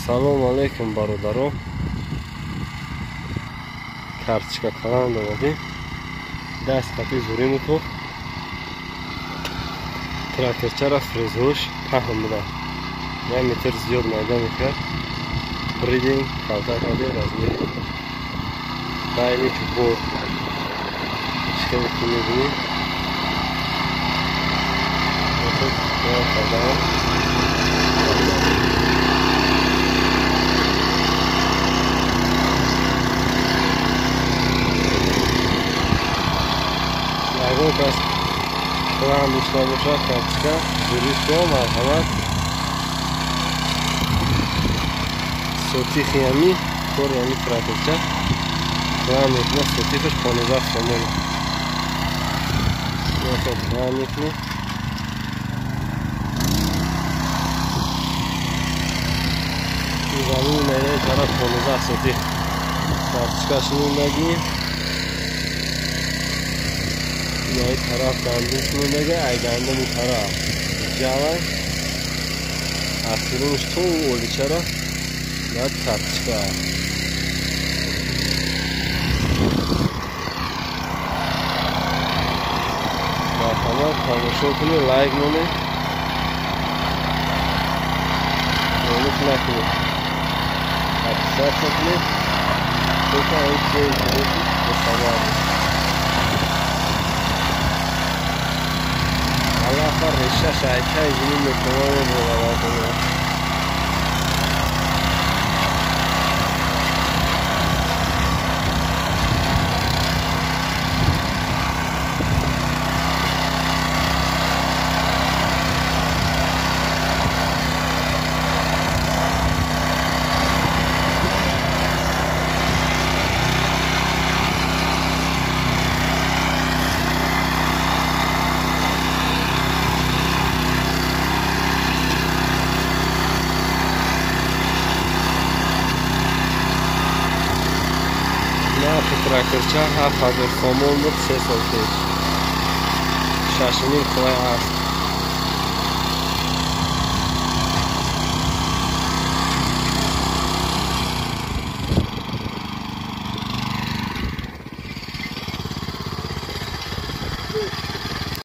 Салом алейкум, бародаро. Карточка калан омадем. Даст қати зуримутов. Тракторчара фрезош паҳн буда. 1 метр зиёд майда мекард. Бридем, калта кардем, размери. Байни чӯбор. Хеле ки мебинем. Ягон кас план дошта бошад, карточка зуришро марҳамат. Сотихи ҳами кори ҳами тракторча план мекунад, сотихаш 15 сомон. План мекунед. Замини майдони тараф 15 сотих карточкаш мондагӣ. Ин тараф гандумш мондагӣ, ай гандуми тараф ҷава ахирунш то оличара баъд карточка. Марҳамат, тамошо кунед, лайк монед, фаромӯш накунед, подписаться кунед, то ки ин чизи интереси бохабар бошед. Аллаха решаш айкай зимин мекунад бовар кунед. Нархи тракторча 7000 сомон буд 3 сол пеш. 6,5 қувваи аст.